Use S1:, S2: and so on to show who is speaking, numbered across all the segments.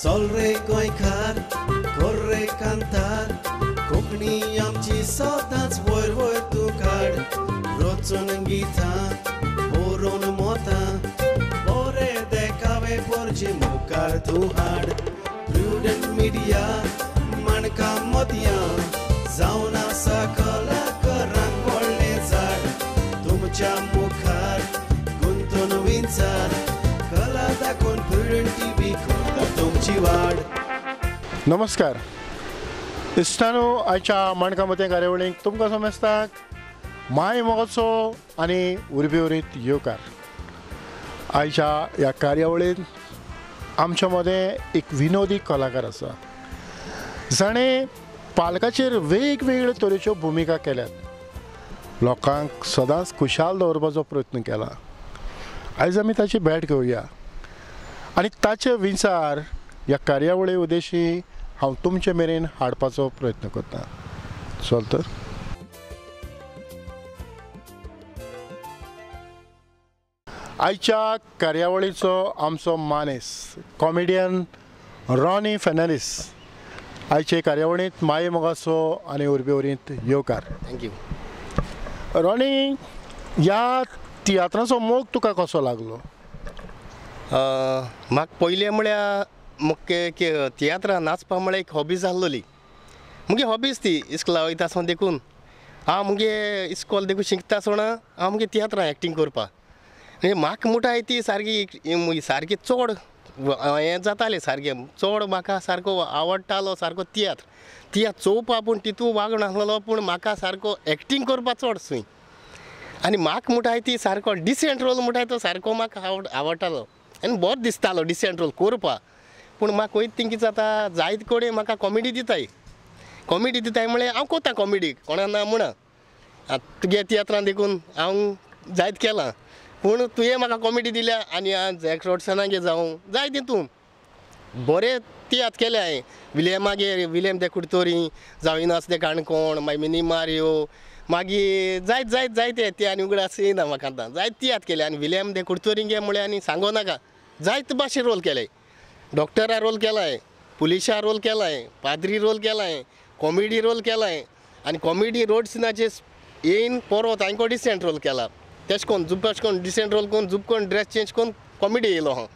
S1: चल रे गोंयकार कर रे कांतार कोंकणी आमची सदांच वयर वयर तूं काड रचून गितां बरोवन मोतां बरे देखावे पोरचे मुखार तूं हाड प्रुडंट मिडिया माणकां मोतयां जावन आसा कलाकारांक व्हडलें झाड तुमच्या मुखार गुंतून विंचार कला दाखोवन प्रुडंट टीव्ही करता तुमची वाड.
S2: नमस्कार इश्टानो, आयच्या माणकां मोतयां कार्यावळीक तुमकां समजताक माय मोगाचो आनी उर्बे उरीत येवकार. आयच्या ह्या कार्यावळींत आमच्या मदें एक विनोदी कलाकार आसा जाणें पालकाचेर वेगवेगळे तरेच्यो भुमिका केल्यात, लोकांक सदांच खुशाल दवरपाचो प्रयत्न केला. आयज आमी ताची भेट घेवया आनी ताचे विचार ह्या कार्यावळी उद्देशी हांव तुमचे मेरेन हाडपाचो प्रयत्न करता. चल तर आयच्या कार्यावळीचो आमचो मानेस कॉमेडियन रॉनी फर्नांडीस. आयचे कार्यावळींत माये मोगाचो आनी उर्बे उरीत येवकार.
S3: Thank you.
S2: Ronnie, ह्या तियात्राचो मोग तुका कसो लागलो?
S3: म्हाका पयलें म्हळ्यार म्हाका तियात्रां नाचपा म्हळ्यार एक हॉबी जाल्लोली. मुगे हॉबीज ती इस्कोला वयता आसतना देखून हांव मुगे इस्कोल देखून शिकता आसतना हांव मुगे तियात्रां एक्टींग करपा म्हाका म्हणटाय ती सारकी सारकी चड हें जातालें, सारकें चड म्हाका सारको आवडटालो सारको तियात्र. तियात्र चोवपा पूण तितू वागण आसलेलो, पूण म्हाका सारको एक्टींग करपा चड सूय. आनी म्हाका म्हणटाय ती सारको डिसेंट रोल म्हणटाय तो सारको म्हाका आवडटालो आनी बरो दिसतालो डिसेंट रोल करपा. पूण म्हाका वयता थिंग कितें जाता, जायत कडेन म्हाका कॉमेडी दिताय. कॉमेडी दिताय म्हळ्यार हांव करता कॉमेडी, कोणा ना म्हणा. आतां तुगे तियात्रान देखून हांव जायत केलां, पूण तुवें म्हाका कॉमेडी दिल्या आनी जॅक रोडसनागे जावं जाय तितून बरे तियात्र केले हांवें. विलियमागेर विलियम दे कुडतोरी जावं इनास दे काणकोण, मागीर मिनी मारियो, मागीर जायत जायत जायते ते आनी उगडास येना म्हाका आतां. जायत तियात्र केले आनी विलियम दे कुडतोरींगे म्हळ्यार आनी सांगो नाका, जायते भाशेन रोल केले. डॉक्टरा रोल केलाय, पुलिशा रोल केलाय, पाद्री रोल केलाय, कॉमेडी रोल केलाय. आनी कॉमेडी रोड सिनाचे येयन परत हांवें डिसेंट रोल केला. तेश कोन जुप अशें कोन डिसेंट रोल कोन जुप कोन ड्रेस चेंज कोन कॉमेडी येयलो आहा.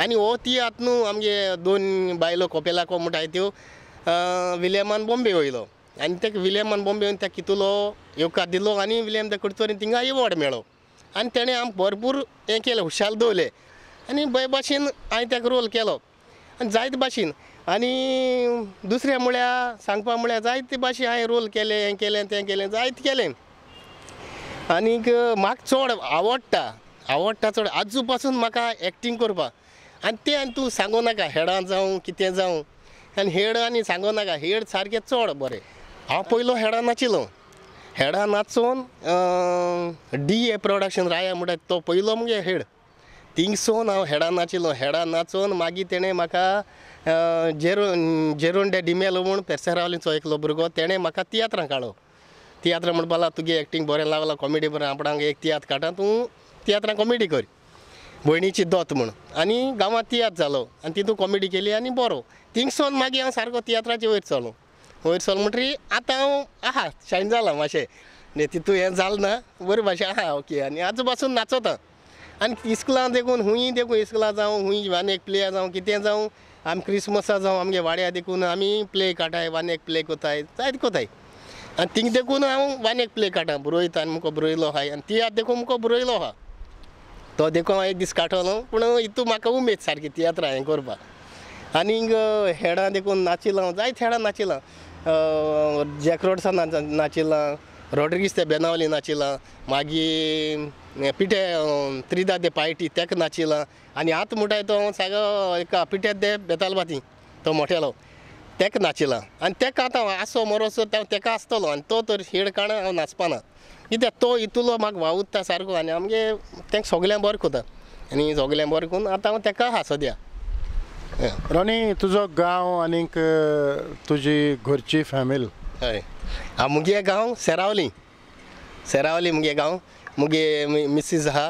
S3: आनी हो तियात्र न्हू आमगे दोन बायलो कोपेलाको म्हणटाय त्यो विलियमान बॉम्बे वयलो आनी तेका विलियमान बॉम्बे वयन तेका कितलो येवकार दिलो आनी विलियम दे कुडतोरीन थिंगा एवॉर्ड मेळ्ळो आनी तेणें आमकां भरपूर हें केलें, हुशाल दवरलें आनी बरे भाशेन हांवें तेका रोल केलो आनी जायते भाशेन. आनी दुसरें म्हळ्यार सांगपा म्हळ्यार जायते भाशेन हांवें रोल केले, हें केलें तें केलें जायते केलें. आनीक म्हाका चड आवडटा, आवडटा चड आजू पासून म्हाका एक्टींग करपाक. आनी तें आनी तूं सांगू नाका हेडां जावं कितें जावं, आनी हेड आनी सांगू नाका, हेड सारकें चड बरें. हांव पयलो हेडां नाचिल्लो, हेडां नाचून डी ए प्रोडक्शन राया म्हणटा तो पयलो मुगे हेड. थिंगसून हांव हेडां नाचिल्लो. हेडां नाचून मागीर तेणें म्हाका जेरोन डे डिमेलो म्हूण पेरसेरावलीचो एकलो भुरगो, तेणें म्हाका तियात्रां काडलो. तियात्रां म्हणपाक लागलो तुगे एक्टींग बरें लागलां, कॉमेडी बरें, आपणाक एक तियात्र काडटा तूं तियात्रां कॉमेडी कर, भयणीची दोत म्हूण. आनी गांवांत तियात्र जालो आनी तितून कॉमेडी केली आनी बरो. थिंगसून मागीर हांव सारको तियात्राचे वयर चलो. वयर चलो म्हणटरी आतां हांव आहा शायन जालां मातशें, तितून हें जालें ना बरें भाशेन आहा ओके. आनी आजू पासून नाचोता आनी इस्कुलां देखून हुंय देखून इस्कुलां जावं हुंय वान एक प्ले जावं कितें जावं, आमी क्रिसमसा जावं आमगे वाड्या देखून आमी प्ले काडटाय, वान एक प्ले कोताय, जायते कोताय. आनी थिंग देखून हांव वान एक प्ले काडटा, बरयता आनी मुको बरयलो आहा आनी तियात्र देखून मुको बरयलो आहा तो देखून हांव एक दीस काडटलो. पूण हितून म्हाका उमेद सारकी तियात्रां हें करपाक. आनीक हेडां देखून नाचिलां हांव, जायते हेडां नाचिलां. जॅक रोडसा नाचिलां, रॉड्रिगीस ते बेनावली नाचिलां, मागीर पिटे त्रिदा दे पायटी तेका नाचिलां. आनी आतां म्हणटाय तो हांव सागो एका पिटे दे बेतालबाती तो मोटेलो तेका नाचिलां. आनी तेका आतां हांव आसो मरोसो तेका आसतलो आनी तो तर हेड काण हांव नाचपाना, कित्याक तो इतलो म्हाका वावुरता सारको आनी आमगे तेंका सगळ्यांक बरें करता आनी सगळ्यांक बरें करून आतां हांव तेका आहा सद्या.
S2: रॉनी, तुजो गांव आनीक तुजी घरची फॅमिली?
S3: हय, हांव मुगे गांव सेरावली, सेरावली मुगे गांव. मुगे मिसीज आहा,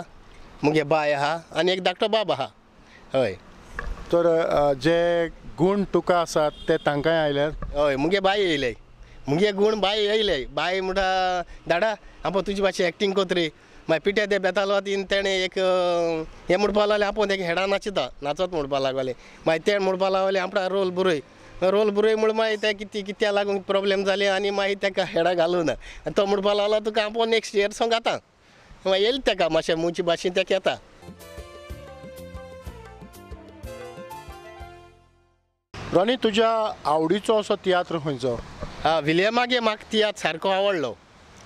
S3: मुगे बाय आहा आनी एक धाकटो बाब आहा. हय.
S2: तर जे गूण तुका आसात ते तांकांय आयल्यात?
S3: हय, मुगे बाय येयले, मुगे गूण बाय येयले. बाय म्हणटा दाडा आपूण तुजी भाशेन एक्टींग कोत रे. मागीर पिट्या ते बेतालो तीन तेणें एक हें म्हणपा लागलें, आपूण तेका हेडा नाचता नाचत म्हणपा लागलें. मागीर तें म्हणपा लागलें आपणा रोल बरय, रोल बरय म्हूण मागीर ते कितें कित्या लागून प्रोब्लेम जाले आनी मागीर तेका हेडा घालूं ना. तो म्हणपा लागलो तुका आपूण नेक्स्ट इयर सावन घाता. मागीर येयलें तेका मातशें मुंयचे भाशेन तेका येता.
S2: रॉनी, तुज्या आवडीचो असो तियात्र खंयचो?
S3: हा, विलियमागे म्हाका तियात्र सारको आवडलो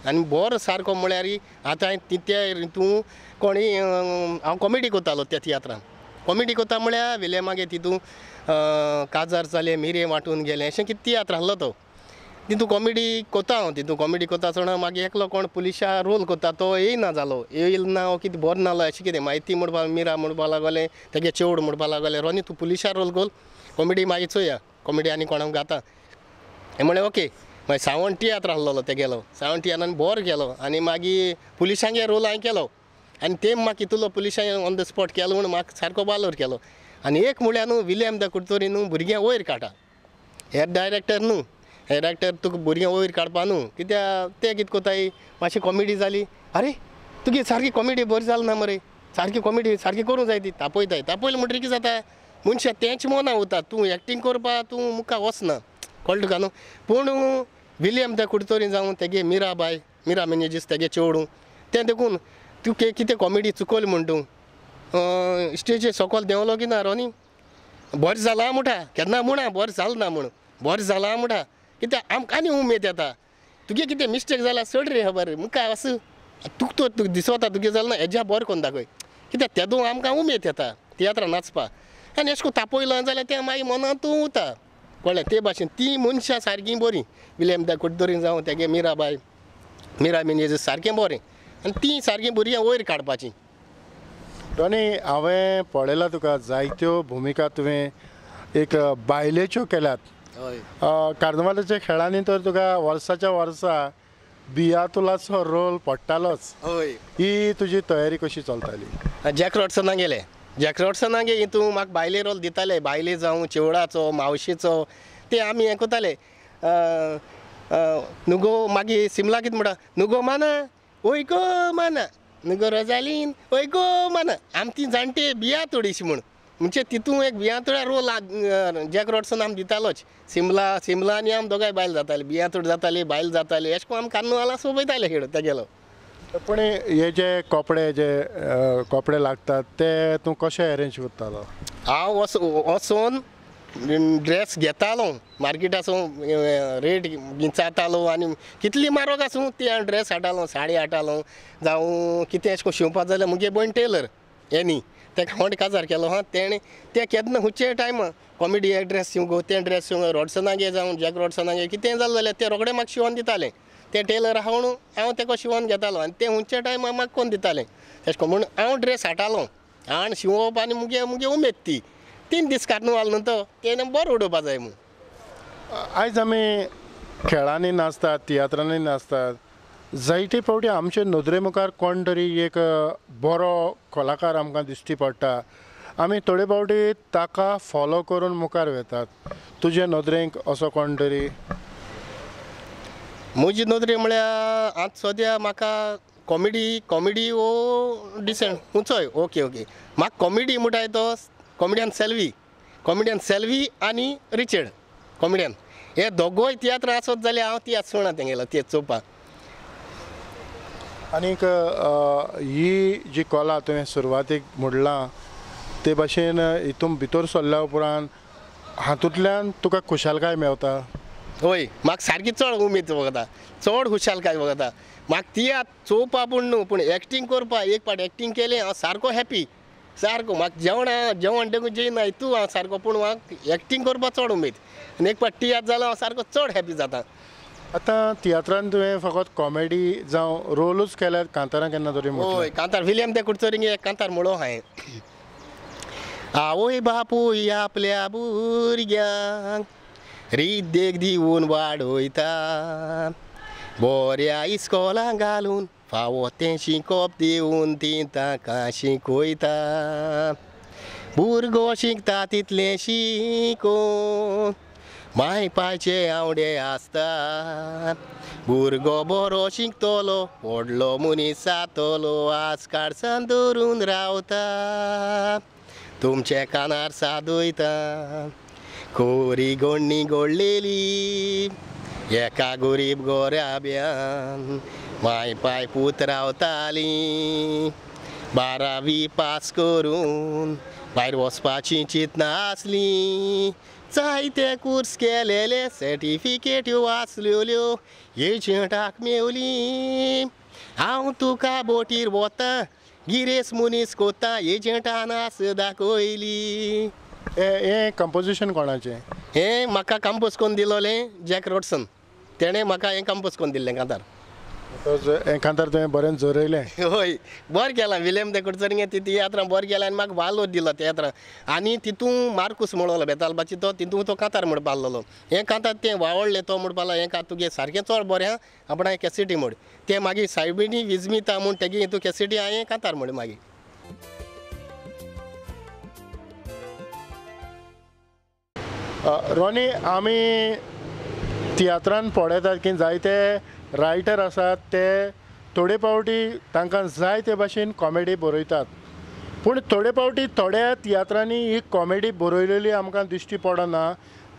S3: आनी बरो सारको म्हळ्यार आतां ते तूं कोणी हांव कॉमेडी करतालो त्या तियात्रान. कॉमेडी करता म्हळ्यार विलियमागे तितून काजार जालें, मिरये वांटून गेलें, अशें कितें तियात्र आहलो तो. तितून कॉमेडी करता हांव, तितून कॉमेडी करता आसतना मागीर एकलो कोण पुलिशा रोल करता तो येयना जालो, येयलो ना कितें बरो नालो अशें कितें. मागीर ती म्हणपा मिरा म्हणपा लागलें, तेगे चेवड म्हणपा लागलें, रॉनी तूं पुलिशा रोल कर, कॉमेडी मागीर चोया, कॉमेडी आनी कोणाक गाता. हें म्हणलें ओके. मागीर सावंत तियात्र आहलोलो तेगेलो, सावंत तियात्रान बरो केलो आनी मागीर पुलिशांगे रोल हांवें केलो आनी ते म्हाका कितलो पुलिशांक ऑन the spot केलो म्हूण म्हाका सारको बालोर केलो. आनी एक म्हळ्यार न्हू विलियम दा कुडतरी न्हू भुरग्यांक वयर काडटा, हेर डायरेक्टर न्हू, हेर डायरेक्टर तुका भुरग्यांक वयर काडपा न्हू, कित्याक ते कितें कोताय मातशी कॉमेडी जाली, आरे तुगे सारकी कॉमेडी बरी जाली ना मरे, सारकी कॉमेडी सारकी करूंक जाय ती, तापयताय. तापयलें म्हणटकीर कितें जाता, मनशां तेंच मना उरता, तूं एक्टींग करपा तूं मुखार वचना, कळ्ळें तुका न्हू. पूण विलियम त्या कुडतरी जावं तेगे मिरा बाय, मिरा मिनेजीस तेगे चेडूं, तें देखून तूं कितें कॉमेडी चुकयली म्हण तूं स्टेजीर सकयल देंवलो की ना रॉनी, बरें जालां म्हणटा, केन्ना म्हणा बरें जालें ना म्हूण, बरें जालां म्हणटा, कित्याक आमकां आनी उमेद येता. तुगे कितें मिस्टेक जाल्यार सोड रे खबर मुखार वच, तुका तर तुका दिसता तुगे जालें ना हेज्या बरें करून दाखय, कित्याक तेदो आमकां उमेद येता तियात्रां नाचपा. आनी अशें करून तापयलो जाल्यार तें मागीर मनांत तूं उरता, कळ्ळें. ते भाशेन ती मनशां सारकीं बरीं, विलियम दा कुडतरी जावं तेगे मिरा बाय, मिरा मिनेजीस सारकें बरें आनी ती सारकीं भुरग्यां वयर काडपाचीं.
S2: रॉनी, हांवें पळयलां तुका जायत्यो भुमिका तुवें एक बायलेच्यो केल्यात. कार्नवालाच्या खेळांनी तर तुका वर्साच्या वर्सा बियातुलाचो रोल पडटालोच.
S3: हय,
S2: ही तुजी तयारी कशी चलताली?
S3: जॅक रॉडसना गेले, जॅक रॉडसना गे हितून म्हाका बायले रोल दिताले, बायले जावं चेवडाचो मावशेचो, ते आमी हें करताले. नुगो मागीर सिमला कितें म्हणटा, नुगो माना वय गो माना, नुगो रोजालीन वय गो माना, आम ती जाणटे बिया थोडीशी म्हूण, म्हणजे तितून एक बियांतोड्या रोल जॅक रॉडसन आम दितालोच. सिमला सिमला आनी आम दोगांय बायल जाताली, बियांतोड जाताली, बायल जाताली, अशें करून आम कार्नवाला सोबयताले खेळ तेगेलो.
S2: पूण हे जे कपडे जे कपडे लागतात ते तूं कशें अरेंज करतालो?
S3: हांव वचून ड्रेस घेतालो मार्केटासून, रेट विचारतालो आनी कितली म्हारग आसूं ती हांव ड्रेस हाडटालो, साडी हाडटालो, जावं कितें अशें करून शिंवपा जाल्यार मुगे भयण टेलर एनी तेका होंड काजार केलो हा, तेणें तें केन्ना खुंयचे टायमा कॉमेडी हे ड्रेस शिंवूं गो तें ड्रेस शिंवूं, रॉडसनागे जावं जॅक रॉडसनागे कितें जालें जाल्यार तें रोखडें म्हाका शिंवोन दितालें. तें टेलर आहा म्हणून हांव तेका शिंवोन घेतालो आनी तें खुंयच्या टायमार म्हाका कोन्न दितालें. तशें करून म्हूण हांव ड्रेस हाडटालो आनी शिंवप आनी मुगे मुगे उमेद ती 3 दीस कार्नवाल न्हू तो तेणें बरो उडोवपा जाय म्हूण.
S2: आयज आमी खेळांनी नाचतात, तियात्रांनी नाचतात, जायते फावटी आमचे नदरे मुखार कोण तरी एक बरो कलाकार आमकां दिश्टी पडटा, आमी थोडे फावटी ताका फॉलो करून मुखार वेतात. तुजे नदरेक असो कोण तरी?
S3: म्हजे नदरे म्हळ्यार आतां सद्या म्हाका कॉमेडी कॉमेडी वो डिसंट खंयचोय ओके ओके, म्हाका कॉमेडी म्हणटाय तो कॉमेडियन सेल्वी, कॉमेडियन सेल्वी आनी रिचर्ड कॉमेडियन हे दोगोय तियात्र आसत जाल्यार हांव तियात्र सोडना तेंगेलो तियात्र चोवपाक.
S2: आनीक ही जी कला तुवें सुरवातीक म्हणलां ते भाशेन हितून भितर सरल्या उपरांत हातूंतल्यान तुका खुशालकाय मेवता?
S3: हय, म्हाका सारकी चड उमेद वता, चड खुशालकाय वता. म्हाका तियात्र चोवपा पूण न्हू, पूण एक्टींग करपा एक पाट एक्टींग केलें हांव सारको हॅपी, सारको म्हाका जेवणा जेवण देखून जेयना तूं हांव सारको, पूण म्हाका एक्टींग करपा चड उमेद आनी एक पाट तियात्र जालो हांव सारको चड हॅपी जाता.
S2: आतां तियात्रान तुवें फकत कॉमेडी जावं रोलूच केल्यार कांतारां केन्ना तरी?
S3: हय, कांतार विलियम दे कुडचोरिंग एक कांतार म्हणलो हांवें. आवय बापूय आपल्या भुरग्यांक रीत देख दिवन वाडयता, बऱ्या इस्कोलां घालून फावो तें शिकोप दिवन ती तांकां शिकयता, भुरगो शिकता तितलें शिकोन माय पायचे आवडे आसता भुरगो बरो शिकतलो व्हडलो मनीस जातलो आज काडसान धरून रावता तुमचे कानार सादयता कोरी गोडणी गोडलेली एका गरीब गोऱ्याब्यान माय पाय पूत रावताली 12वी पास करून भायर वचपाची चिंतना आसली जायते कोर्स केलेले सर्टिफिकेट्यो आसल्यो एजंटाक मेवली हांव तुका बोटीर वता गिरेस मनीस कोता एजंटान आस दाखयली.
S2: हें कंपोजिशन कोणाचें?
S3: हें म्हाका कंपोज करून दिलोलें जॅक रोडसन तेणें म्हाका हें कंपोज करून दिल्लें कांतार.
S2: हें कांतार तुवें बरें झरयलें?
S3: हय बरें केलां विलियम देकडचरिंगे ती तियात्रां बरें केलां आनी म्हाका वालोर दिलो तियात्रां आनी तितून मार्कूस म्हणलो बेतालबाची तो तितून तो कांतार म्हणपा आहलोलो हें कांतार तें वावडलें तो म्हणपा लागलो हें कांतार तुगे सारकें चड बरें आहा आपणा कॅसिटी म्हण तें मागीर सायबिणी विजमिता म्हूण तेगे हितून कॅसिटी हांवें कांतार म्हण मागीर.
S2: रोनी आमी तियात्रान पळयतात की जायते रायटर आसात ते थोडे फावटी तांकां जाय ते भाशेन कॉमेडी बरयतात पूण थोडे फावटी थोड्या तियात्रांनी ही कॉमेडी बरयलेली आमकां दिश्टी पडना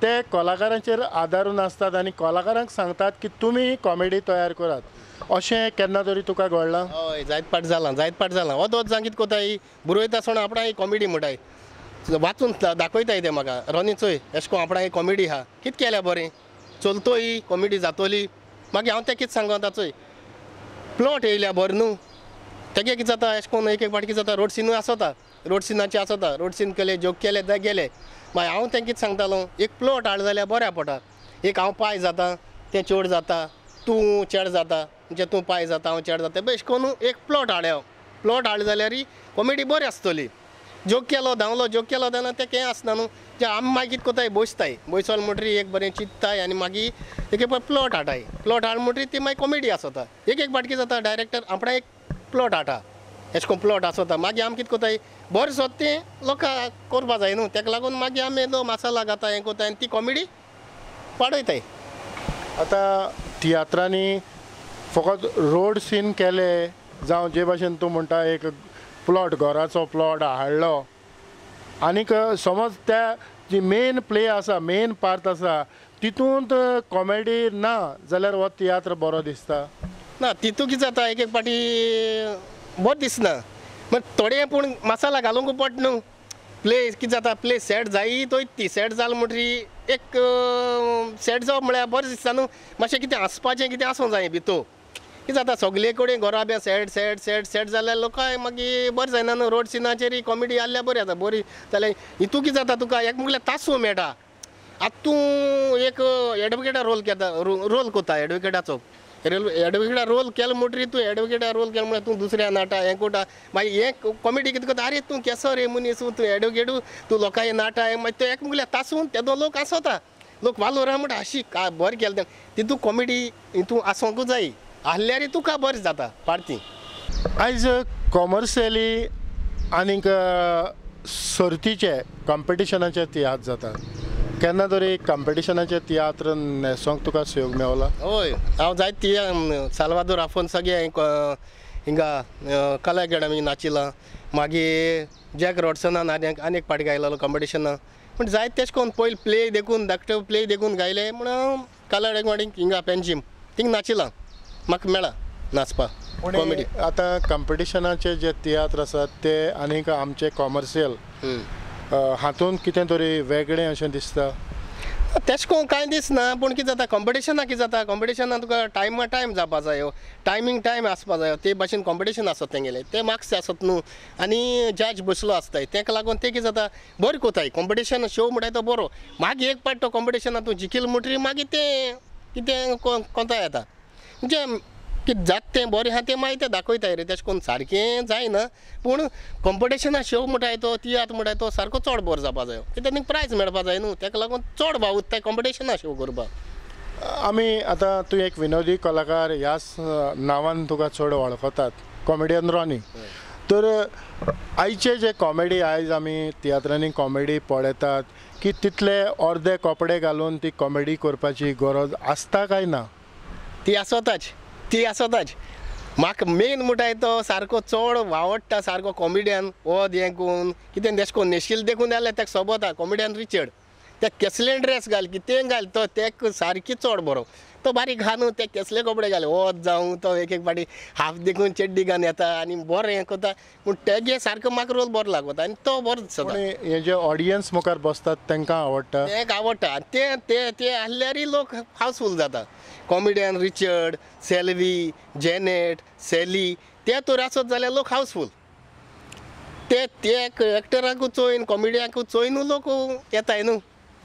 S2: ते कलाकारांचेर आदारून आसतात आनी कलाकारांक सांगतात की तुमी कॉमेडी तयार करात अशें केन्ना तरी तुका घडलां?
S3: हय जायत पाट जालां जायत पाट जालां ओदोद जावन कितें कोताय बरयता आसतना आपणाक कॉमेडी म्हणटाय वाचून दाखयताय ते म्हाका रोनी चोय एशें कोन्न आपणाक कॉमेडी आहा कितें केल्या बरें चलतोय कॉमेडी जातोली मागीर हांव तें कितें सांगता चोय प्लॉट येयल्या बरें न्हू तेगे कितें जाता एशें कोन्न एक एक फावटी कितें जाता रोड सिनूय आसता रोड सिनाचे आसता रोड सीन केले जोक केले ते गेले मागीर हांव तें कितें सांगतालो एक प्लॉट हाडलो जाल्यार बऱ्या पडटा एक हांव पाय जाता तें चेड जाता तूं चेड जाता म्हणजे तूं पाय जाता हांव चेड जाता एशें कोन्न एक प्लॉट हाडया प्लॉट हाडलो जाल्यार कॉमेडी बरी आसतली जोक केलो धांवलो जोक केलो तेन्ना तें कांय आसना न्हू जे आमी मागीर कितें कोताय बसताय बसोल म्हणटरी एक बरें चिंत्ताय आनी मागीर एक एक प्लॉट हाडटाय प्लॉट हाड म्हणटरी ती मागीर कॉमेडी आसता एक एक फावटी कितें जाता डायरेक्टर आपणा एक प्लॉट हाडटा एशें कोन्न प्लॉट आसता मागीर आमी कितें कोताय बरें सोद तें लोकांक करपा जाय न्हू तेका लागून मागीर आमी येदो मसाला घाता हें कोताय आनी ती कॉमेडी वाडयताय.
S2: आतां तियात्रांनी फकत रोड सीन केले जावं जे भाशेन तूं म्हणटा एक प्लॉट घराचो प्लॉट हाडलो आनीक समज त्या जी मेन प्ले आसा मेन पार्ट आसा तितूंत कॉमेडी ना जाल्यार हो तियात्र बरो दिसता
S3: ना तितूंत कितें जाता एक एक फावटी बरें दिसना मागीर थोडे पूण मसाला घालूंक पडटा न्हू प्ले कितें जाता प्ले सेट जायत वयता ती सेट जाल म्हणटरी एक सेट जावप म्हळ्यार बरें दिसता न्हू मातशें कितें हांसपाचें कितें आसूंक जाय भितर कितें जाता सगले कडेन घोराब्या सॅड सॅड सॅड सॅड जाल्यार लोकांक मागीर बरें जायना न्हू रोड सिनाचेर कॉमेडी आहल्यार बरी जाता बरी जाल्यार हितूं कितें जाता तुका एक म्हळ्यार तासू मेळटा आतां तूं एक एडवोकेटा रोल केता रोल कोता एडवोकेटाचो एडवोकेटा रोल केलो म्हणटरी तूं एडवोकेटा रोल केलो म्हळ्यार तूं दुसऱ्या नाटा हें कोता मागीर हें कॉमेडी कितें करता आरे तूं केसो रे मनीस तूं एडवोकेटू तूं लोकांक नाटा मागीर तें एक म्हळ्यार तासून तेदो लोक आसता लोक वालोर आहा म्हणटा अशी काय बरें केलें तें तितूं कॉमेडी हितूं आसूंकूच जाय आहल्यार तुका बरें जाता पार्टी.
S2: आयज कॉमर्शियली आनीक सर्तीचे कॉम्पिटिशनाचे तियात्र जातात केन्ना तरी कॉम्पिटिशनाचे तियात्र न्हेसोंक तुका सहयोग मेवला?
S3: हय हांव जायते तियात्र साल्वादोर आफोन्स सगळे हिंगा कला अकॅडमी नाचिलां मागीर जॅक रॉडसनान आनी एक पाटी गायलेलो कॉम्पिटिशनान पूण जायते तेश कोन्न पयलीं प्ले देखून धाकटे प्ले देखून गायले म्हण हांव कला अकॅडमी हिंगा पेंजीम थिंग नाचिलां म्हाका मेळा नाचपाक कॉमेडी.
S2: आतां कॉम्पिटिशनाचे जे तियात्र आसात ते आनीक आमचे कॉमर्शियल हातूंत कितें तरी वेगळें अशें दिसता?
S3: तेश कोन्न कांय दिसना पूण कितें जाता कॉम्पिटिशनाक कितें जाता कॉम्पिटिशनाक तुका टायमा टायम जावपा जायो टायमींग टायम आसपा जायो ते भाशेन कॉम्पिटिशन आसत तेंगेलें ते मार्क्स आसत न्हू आनी जज बसलो आसताय तेका लागून तें कितें जाता बरें कोताय कॉम्पिटिशन शो म्हणटाय तो बरो मागीर एक पाट तो कॉम्पिटिशनाक तूं जिखील म्हणटरी मागीर तें कितें कोंता येता म्हणजे कितें जाता तें बरें आहा तें मागीर तें दाखयताय रे तेशें कोन्न सारकें जायना पूण कॉम्पिटिशना शो म्हणटाय तो तियात्र म्हणटाय तो सारको चड बरो जावपा जायो कित्याक तांकां प्रायज मेळपा जाय न्हू तेका लागून चड भाव उत्ताय कॉम्पिटिशना शो करपाक.
S2: आमी आतां तूं एक विनोदी कलाकार ह्याच नांवान तुका चड वळखतात कॉमेडियन रॉनी तर आयचे जे कॉमेडी आयज आमी तियात्रांनी कॉमेडी पळयतात की तितले अर्दे कपडे घालून ती कॉमेडी करपाची गरज आसता काय ना?
S3: ती आसताच, ती आसताच. म्हाका मेन म्हणटाय तो सारको चड आवडटा सारको कॉमेडियन वद हें करून कितें तेश कोन्न न्हेशिल्लें देखून जाल्यार ताका सोबता कॉमेडियन रिचर्ड. ते केसले ड्रेस घाल कितें घाल तो तेक सारकी चड बरो तो बारीक आहा न्हू ते केसले कपडे घाले वत जावं तो एक एक फावटी हाफ देखून चेड्डी घालून येता आनी बरें हें करता पूण तेगे सारको म्हाका रोल बरो लागता आनी तो बरो दिसता.
S2: हे जे ऑडियन्स मुखार बसतात तांकां आवडटा,
S3: तेंक आवडटा आनी ते ते ते आसल्यारय लोक हावसफूल जाता. Comedian Richard, Selvi, Janet, Sally ते तर आसत जाल्यार लोक हावसफूल. ते ते एक्टराकूय चोयन कॉमेडियाकूय चोयनू लोक येताय न्हू.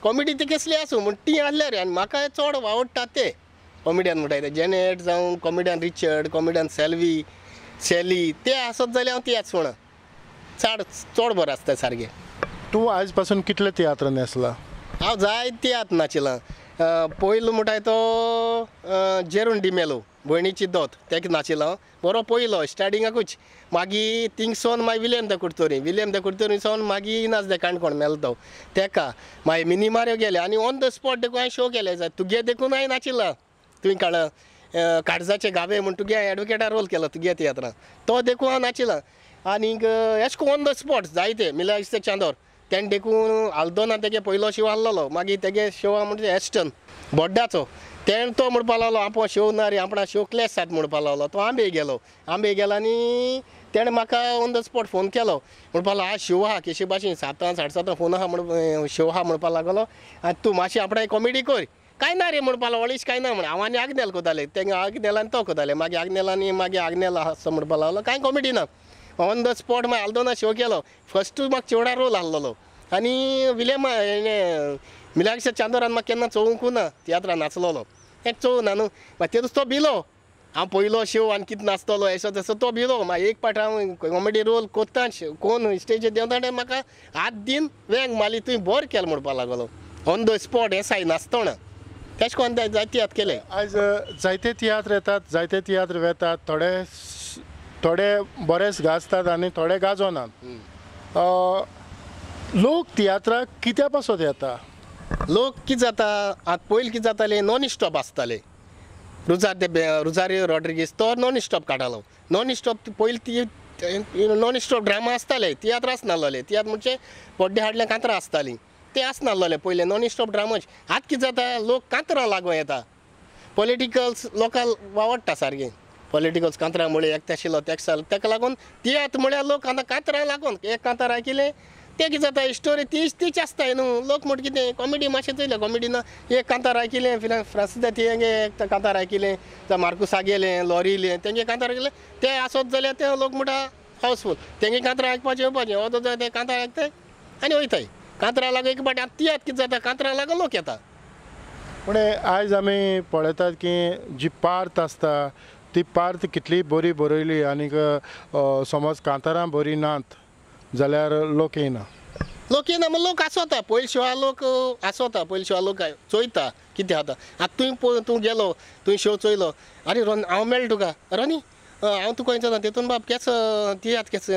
S3: कॉमेडी ती कसली आसूं म्हण ती आसल्यार आनी म्हाका चड आवडटा ते कॉमेडियन म्हणटा ते जेनेट जावं comedian Richard, comedian Selvi, Sally ते आसत जाल्यार हांव तियात्र सोडना, चड चड बरो आसता सारके.
S2: तूं आयज पासून कितले तियात्र न्हेसला?
S3: हांव जायते तियात्र नाचिलां. पयलो म्हणटाय तो जेरून डिमेलो भयणीची दोत तेका नाचिलां बरो पयलो स्टार्टिंगाकूच. मागीर थिंगसोन मागीर William the Curtorim, William the Curtorim सावन मागीर इनास दे काणकोण मेलो तो तेका मागीर मिनीमाऱ्यो गेले आनी ऑन the spot देखून हांवें शो केले. तुगे देखून हांवें नाचिलां तुवें काळ काळजाचे गावे म्हूण तुगे हांवें एडवोकेटा रोल केलो तुगे तियात्रान तो देखून हांव नाचिलां. आनीक एशें कोन्न ऑन the spot जायते मिलाग्रीस दे चांदोर तेणें देखून आल्दोना तेगे पयलो शो आहलोलो. मागीर तेगे शो म्हणजे एस्टन बोड्डाचो तेणें तो म्हणपा लागलो आपूण शो ना रे आपणा शो क्लॅश जाता म्हणपा लागलो. तो आंबे गेलो, आंबे गेलो आनी तेणें म्हाका ऑन the spot phone केलो म्हणपा लागलो आज शो आहा केशे भाशेन 7 साडे 7 फोन आहा म्हण शो आहा म्हणपा लागलो आनी तूं मातशी आपणा कॉमेडी कर. कांय ना रे म्हणपा लागलो व्हडलीश कांय ना म्हण. हांव आनी आग्नेल कोताले तेंगे आग्नेल आनी तो कोताले मागीर आग्नेल आनी मागीर आग्नेल आसा असो म्हणपा लागलो कांय कॉमेडी ना. ऑन the spot मागीर आल्दोना शो केलो. फस्टूच म्हाका चेवडा रोल आहलोलो आनी विलियमा हेणें मिलाग्रीस चांदोरान म्हाका केन्ना चोवंकू ना तियात्रान नाचलोलो हें चोवना न्हू. मागीर तेदूस तो भिलो हांव पयलो शो आनी कितें नाचतलो एसो तसो तो भिलो. मागीर एक पाट हांव कॉमेडी रोल कोत्ता कोन स्टेजीर देंवता तेन्ना म्हाका हात दीन वेंग मारली तुवें बरें केलें म्हणपा लागलो. ऑन the spot हें साय नाचतना तेश कोन्न जायते तियात्र केले.
S2: आयज जायते तियात्र येतात, जायते तियात्र वेतात, थोडे थोडे बरेच गाजतात आनी थोडे गाजोनात. लोक तियात्राक कित्या पासत येता?
S3: लोक कितें जाता आतां पयलीं कितें जातालें नॉन स्टॉप आसताले. रुजार दे रुजारियो रॉड्रिगीस तो नॉन स्टॉप काडटालो. नॉन स्टॉप पयलीं ती नॉन स्टॉप ड्रामा आसताले, तियात्र आसनासले. तियात्र म्हणजे पड्डे हाडले कांतरां आसतालीं ते आसनासले पयलें नॉन स्टॉप ड्रामाच. आतां कितें जाता लोक कांतरां लागून येता. पॉलिटिकल्स लोकांक आवडटा सारकें. पॉलिटिकल्स कांतरां म्हळ्यार एकटे आशिल्लो तेका साल तेका लागून तियात्र म्हळ्यार लोक आतां कांतरां लागून एक कांतार आयकिलें तें कितें जाता स्टोरी तीच तीच आसता न्हू. लोक म्हणटा कितें कॉमेडी मातशें चोयलें कॉमेडी ना एक कांतार आयकिलें फ्रांसीस तेंगे एक कांतार आयकिलें जावं मार्कूस आगेलें लॉरीलें तेंगे कांतार आयकिलें ते आसत जाल्यार ते लोक म्हणटा हावसफूल तेंगे कांतरां आयकपाचें येवपाचें वता जाल्यार ते कांतार आयकताय आनी वयताय. कांतरां लागून एक पाटी आतां तियात्र कितें जाता कांतरां लागून लोक येता.
S2: पूण आयज आमी पळयतात की जी पार्त आसता ती पार्त कितली बरी बरयली आनीक समज कांतारां बरी नात जाल्यार लोक येना.
S3: लोक येना म्हण लोक आसता पयले शोआ लोक आसता पयले शोआ लोक चोयता कितें जाता. आतां तुवें तूं गेलो तुवें शो चोयलो आरे रोन हांव मेळ्ळें तुका रोनी हांव तुका विचारता तेतून बाब केस तियात्र केस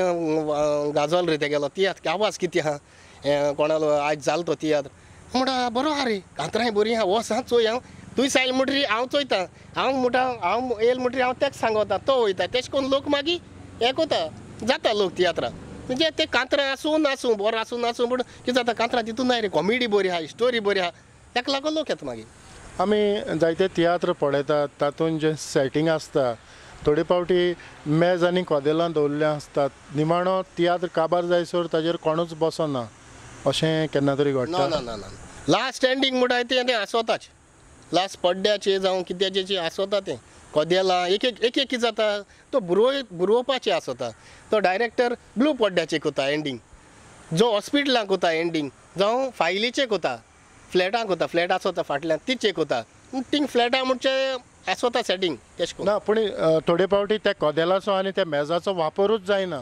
S3: गाजोल रे तेगेलो तियात्र आवाज कितें आहा कोणालो आयज जालो तो तियात्र म्हणटा बरो आहा रे कांतरांय बरी आहा वच आं चोय हांव तुवें सायल म्हणटरी हांव चोयता हांव म्हणटा हांव येयल म्हणटरी हांव तेका सांगता तो वयता तेश कोन्न लोक मागीर हें कोता जाता लोक तियात्रां म्हणजे ते कांतरां आसूं नासूं बरो आसूं नासूं पूण कितें जाता कांतरां तितून ना रे कॉमेडी बरी आहा स्टोरी बरी आहा तेका लागून लोक येता. मागीर
S2: आमी जायते तियात्र पळयतात तातूंत जें सेटींग आसता थोडे फावटी मेज आनी कदेलां दवरिल्लीं आसतात निमाणो तियात्र काबार जायसर ताजेर कोणूच बसना अशें केन्ना तरी घडटा?
S3: ना ना ना लास्ट एंडींग म्हणटा तें तें आसताच लास्ट पड्ड्याचेर जावं कित्याचें आसता तें कदेलां एक एक एक एक जाता तो बरोवपाचें आसता तो डायरेक्टर ब्लू पड्ड्याचेर कोता एंडींग जो हॉस्पिटलांक कोता एंडींग जावं फायलीचेर कोता फ्लॅटांक कोता फ्लॅट आसता फाटल्यान तिचेर कोता थिंग फ्लॅटां म्हणचे आसता सेटींग तेश कोन्न
S2: ना. पूण थोडे फावटी त्या कदेलाचो आनी त्या मेजाचो वापरूच जायना.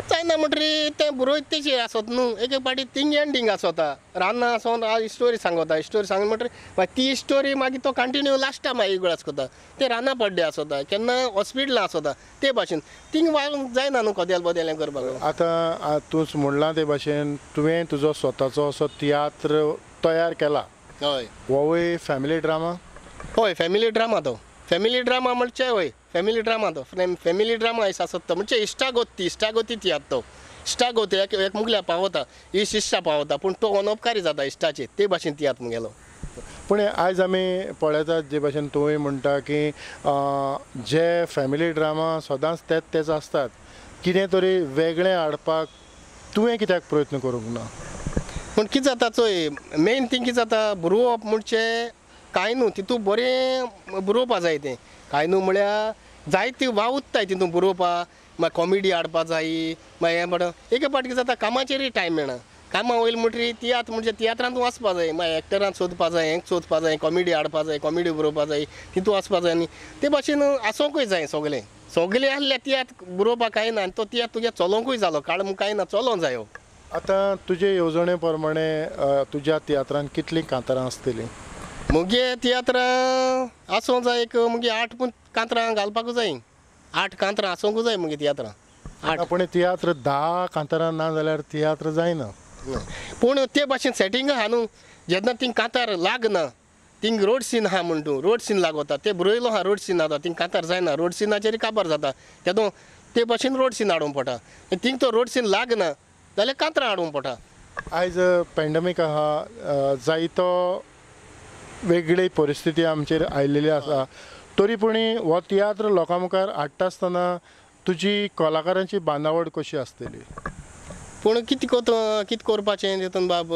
S3: जायना जायना म्हणटरी तें बरोयत तेचेर आसत न्हू एक एक पाटी थिंग एंडींग आसता रान्ना आसोन स्टोरी सांगता स्टोरी सांग म्हणटरी मागीर ती स्टोरी मागीर तो कंटिन्यू लास्टा मागीर उगडास करता ते रान्ना पड्डे आसता केन्ना हॉस्पिटलां आसता ते भाशेन थिंग जायना न्हू कदेल बदेल हें करपाक.
S2: आतां तूं म्हणलां ते भाशेन तुवें तुजो स्वताचो असो तियात्र तयार केला.
S3: हय.
S2: होवूय फॅमिली ड्रामा?
S3: हय फॅमिली ड्रामा तो. फॅमिली ड्रामा म्हणचे हय फॅमिली ड्रामा तो फॅमिली ड्रामा आयस आसता तो म्हणजे इश्टागोती इश्टागोती तियात्र तो इश्टागोती एक एक मुगल्या पावता इश्ट इश्टा पावता पूण तो अनोपकारी जाता इश्टाचेर ते भाशेन तियात्र मुगेलो.
S2: पूण आयज आमी पळयतात जे भाशेन तुवें म्हणटा की जे फॅमिली ड्रामा सदांच तेच तेच आसतात कितें तरी वेगळें हाडपाक तुवें कित्याक प्रयत्न करूंक ना?
S3: पूण कितें जाता चोय मेन थिंग कितें जाता बरोवप म्हणजे कांय न्हू तितू बरें बरोवपा जाय तें कांय न्हू म्हळ्यार जायती वावुरताय तितून बरोवपा मागीर कॉमेडी हाडपा जाय मागीर हें म्हणटा एके फावटी कितें जाता कामाचेरूय टायम मेळना कामां वयले म्हणटरी तियात्र म्हणजे तियात्रांत वचपा जाय मागीर एक्टरान सोदपा जाय हें सोदपा जाय कॉमेडी हाडपा जाय कॉमेडी बरोवपा जाय तितू वचपा जाय आनी ते भाशेन आसोंकूय जाय सगळें सगळें आहले तियात्र बरोवपा कांय ना आनी तो तियात्र तुगे चलोंकूय जालो काळ कांय ना चलोंक जायो.
S2: आतां तुजे येवजणे प्रमाणे तुज्या तियात्रान कितलीं कांतारां आसतलीं?
S3: मुगे तियात्रां आसूंक जाय एक मुगे 8 पूण कांतरां घालपाकूच जाय 8 कांतरां आसूंकूच जाय मुगे तियात्रां 8.
S2: पूण तियात्र 10 कांतारां ना जाल्यार तियात्र जायना.
S3: पूण ते भाशेन सेटींग आहा न्हू जेन्ना थिंग कांतार लागना थिंग रोड सीन आहा म्हण तूं रोड सीन लागता ते बरयलो आहा रोड सीन आतां थिंग कांतार जायना रोड सिनाचेर काबार जाता तेदो ते भाशेन रोड सीन हाडूंक पडटा थिंग तो रोड सीन लागना जाल्यार कांतरां हाडूंक पडटा.
S2: आयज पेंडमीक आहा जायतो वेगळी परिस्थिती आमचेर आयिल्ली आसा तरी पूण हो तियात्र लोकां मुखार हाडटा आसतना तुजी कलाकारांची बांदावळ कशी आसतली?
S3: पूण कितें कितें करपाचें तितून बाब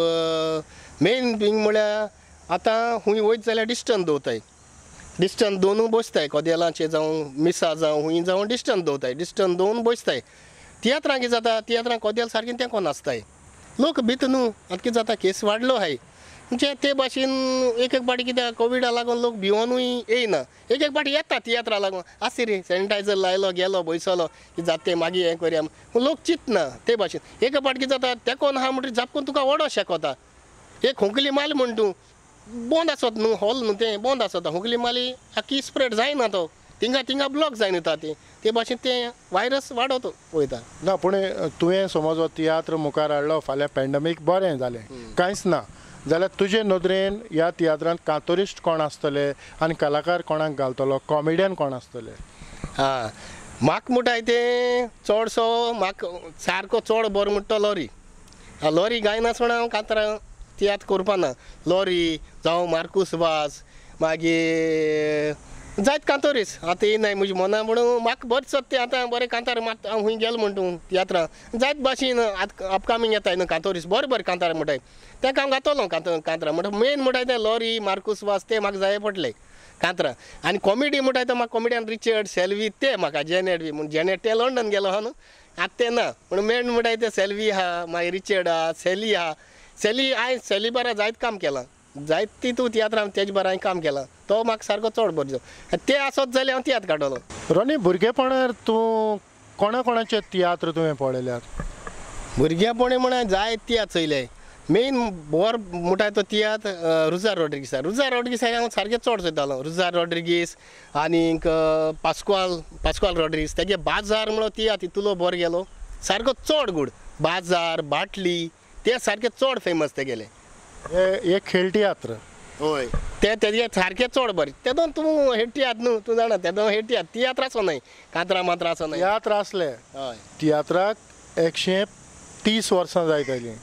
S3: मेन थींग म्हळ्यार आतां खूंय वयत जाल्यार डिस्टन्स दवरताय डिस्टन्स दवरून बसताय कदेलांचेर जावं मिसा जावं खूंय जावं डिस्टन्स दवरताय डिस्टन्स दवरून बसताय. तियात्रां कितें जाता तियात्रां कदेल सारकें तेंकोन आसताय लोक भित न्हू आतां कितें जाता केस वाडलो आहाय म्हणजे ते भाशेन एक एक पाटी कित्याक कोविडा लागून लोक भिवनूय येयना एक एक पाटी येता तियात्रा लागून आसी रे सॅनिटायझर लायलो गेलो बयसलो कितें जाता तें मागीर हें करया लोक चिंतना ते भाशेन एक पाटी कितें जाता तेकोन आहा म्हणटरी जापकून तुका ओडो शेकता एक खोंकली मारली म्हण तूं बंद आसत न्हू हॉल न्हू तें बंद आसता खोंकली मारली आख्खी स्प्रेड जायना तो थिंगा थिंगा ब्लॉक जायन वता तें ते भाशेन तें वायरस वाडत वयता.
S2: ना पूण तुवें समज हो तियात्र मुखार हाडलो फाल्यां पेंडमीक बरें जालें कांयच ना जाल्यार तुजे नदरेन ह्या तियात्रांत कांतोरिस्ट कोण आसतले आनी कलाकार कोणाक घालतलो कॉमेडियन कोण आसतले?
S3: आं म्हाका म्हणटाय तें चडसो म्हाका सारको चड बरो म्हणटा तो लॉरी. लॉरी गायनासतना हांव कांतरां तियात्र करपाना लॉरी जावं मार्कूस वास मागीर जायत कांतोरीस आतां येयनाय म्हज्या मना म्हणून म्हाका बरें दिसता तें आतां बरें कांतार मात हांव खूंय गेलो म्हण तूं तियात्रां जायत भाशेन आतां अपकमींग येताय न्हू कांतोरीस बरें बरें कांतार म्हणटाय तेका हांव घातलो कांतरां म्हणटा मेन म्हणटाय तें लॉरी मार्कूस वास ते म्हाका जाय पडले कांतरां. आनी कॉमेडी म्हणटाय तो म्हाका कॉमेडियन रिचर्ड सेल्वी ते म्हाका जेनेट बी म्हूण जेनेट तें लंडन गेलो आहा न्हू आतां तें ना पूण मेन म्हणटाय तें सेल्वी आहा मागीर रिचर्ड आहा सेली आहा सेली हांवें सेली बारा जायत काम केलां जायत ती तूं तियात्रां तेजे बारा हांवें काम केलां तो म्हाका सारको चड बरो दिसता ते आसत जाल्यार हांव तियात्र काडटलो.
S2: रोनी भुरगेपणार तूं कोणा कोणाचे तियात्र तुवें पळयल्यात?
S3: भुरगेपणी म्हण जायत तियात्र चोयले मेन बोर म्हणटाय तो तियात्र रुजार रॉड्रिगीसा रुजार रॉड्रिगीस हांव सारकें चड चोयतालो रुजार रॉड्रिगीस आनीक पास्क्वाल पास्क्वाल रॉड्रिगीस तेगे बाजार म्हणो तियात्र तितूलो बरो गेलो सारको चड गूड बाजार बाटली ते सारके चड फेमस तेगेले.
S2: एक खेळ तियात्र?
S3: हय ते तेजे सारके चड बरें तेदोन तूं हे तियात्र न्हू तूं जाणा तेदोन हे तियात्र तियात्र आसो न्हय कांतरां मात्रां आसो न्हय
S2: तियात्र आसले.
S3: हय
S2: तियात्राक 130 वर्सां जायत आयलीं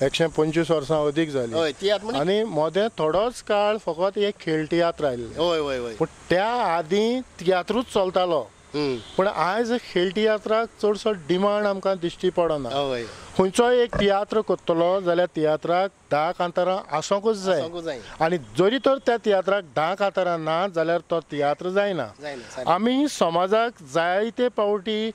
S2: 125 वर्सां अदीक जालीं.
S3: हय तियात्र
S2: आनी मोदें थोडोच काळ फकत एक खेळ तियात्र आयिल्ले.
S3: हय हय हय
S2: पूण त्या आदीं तियात्रूच चलतालो पूण आयज खेळ तियात्राक चडसो डिमांड आमकां दिश्टी पडना. खंयचोय एक तियात्र करतलो जाल्यार तियात्राक 10 कांतारां आसोंकूच जाय आनी जरी तर त्या तियात्राक 10 कांतारां ना जाल्यार तो तियात्र जायना. आमी समाजाक जायते पावटी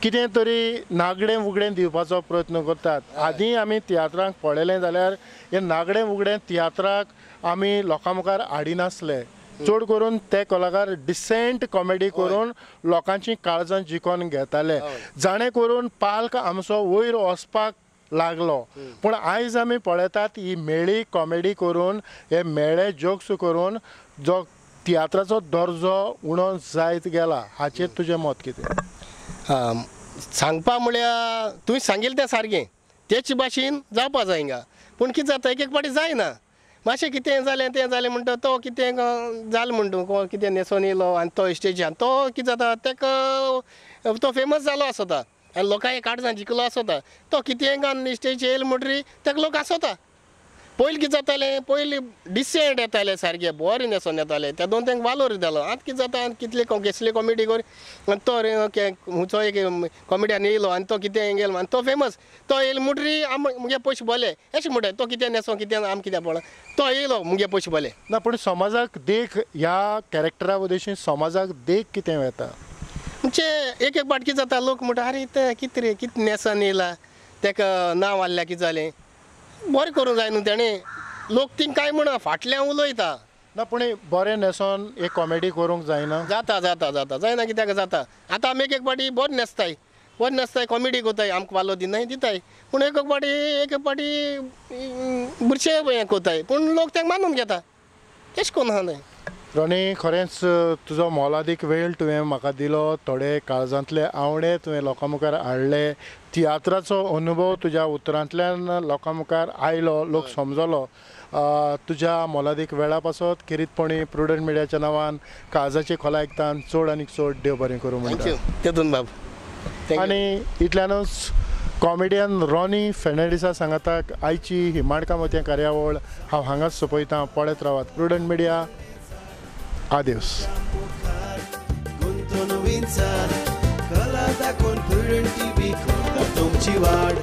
S2: कितें तरी नागडें उगडें दिवपाचो प्रयत्न करतात. आदीं आमी तियात्रांक पळयलें जाल्यार हे नागडें उगडें तियात्राक आमी लोकां मुखार हाडिनासले. चड करून ते कलाकार डिसेंट कॉमेडी करून लोकांची काळजां जिखून घेताले, जाणे करून पाल्क आमचो वयर वचपाक लागलो. पूण आयज आमी पळयतात ही मेळी कॉमेडी करून हे मेळे जोक्स करून जो तियात्राचो दर्जो उणो जायत गेला, हाचेर तुजें मत कितें?
S3: सांगपा म्हळ्यार तुवें सांगिल्लें तें सारकें, तेच भाशेन जावपा जाय हिंगा. पूण कितें जाता एक एक फावटी जायना, मातशें कितें जालें तें जालें म्हणटा तो कितें जालें म्हणटा कोण कितें न्हेसोन येयलो आनी तो स्टेजार तो कितें जाता ताका तो फेमस जालो आसता आनी लोकांक काळजां जिखलो आसता, तो कितें स्टेज येयलो म्हणटरी ताका लोक आसता. पयलीं कितें जातालें, पयलीं डिसेंट येताले सारके बरें न्हेसोन येताले, त्या दोन तांकां वालोर दितालो. आतां कितें जाता कितले कसली कॉमेडी कर आनी तो खंयचो एक कॉमेडियन येयलो आनी तो कितें गेलो आनी तो फेमस, तो येयलो म्हणटरी आम मुगे पयशे बोले अशें म्हणटा, तो कितें न्हेसो कितें आम कितें पळय तो येयलो मुगे पयशे बोले
S2: ना. पूण समाजाक देख ह्या कॅरेक्टरा उद्देशीन समाजाक देख कितें वता
S3: म्हणजे एक एक फावट कितें जाता लोक म्हणटा आरे ते कितें रे कितें न्हेसोन येयला ताका नांव आहल्या कितें जालें, बरें करूंक जाय न्हू तेणें, लोक तिंग कांय म्हणा फाटल्यान उलयता
S2: ना. पूण बरें न्हेसोन एक कॉमेडी करूंक जायना?
S3: जाता जाता जाता जायना कित्याक जाता. आतां आमी एक एक फावटी बरें न्हेसताय, बरें न्हेसताय कॉमेडी करताय, आमकां वालो दिनाय दिताय, पूण एक एक फावटी एक एक फावटी बुरशे हें करताय, पूण लोक तांकां मानून घेता, तशें करून आहा न्हय.
S2: रोनी, खरेंच तुजो मोलादीक वेळ तुवें म्हाका दिलो, थोडे काळजांतले आवडे तुवें लोकां मुखार हाडले, तियात्राचो अनुभव तुज्या उतरांतल्यान लोकां मुखार आयलो, लोक समजलो. तुज्या मोलादीक वेळा पासत खेरीतपणी प्रुडंट मिडियाच्या नांवान काळजाची खोला आयकतान चड आनी चड देव बरें करूं म्हणटा.
S3: तेतून बाब.
S2: आनी इतल्यानूच कॉमेडियन रॉनी फेर्नांडीसा सांगाताक आयची ही माणकां मोतयां कार्यावळ हांव हांगाच सोंपयतां. पळयत रावात प्रुडंट मिडिया. आदेस.
S1: कला दाखोवन प्रुडंट टीव्ही करता तुमची वाड.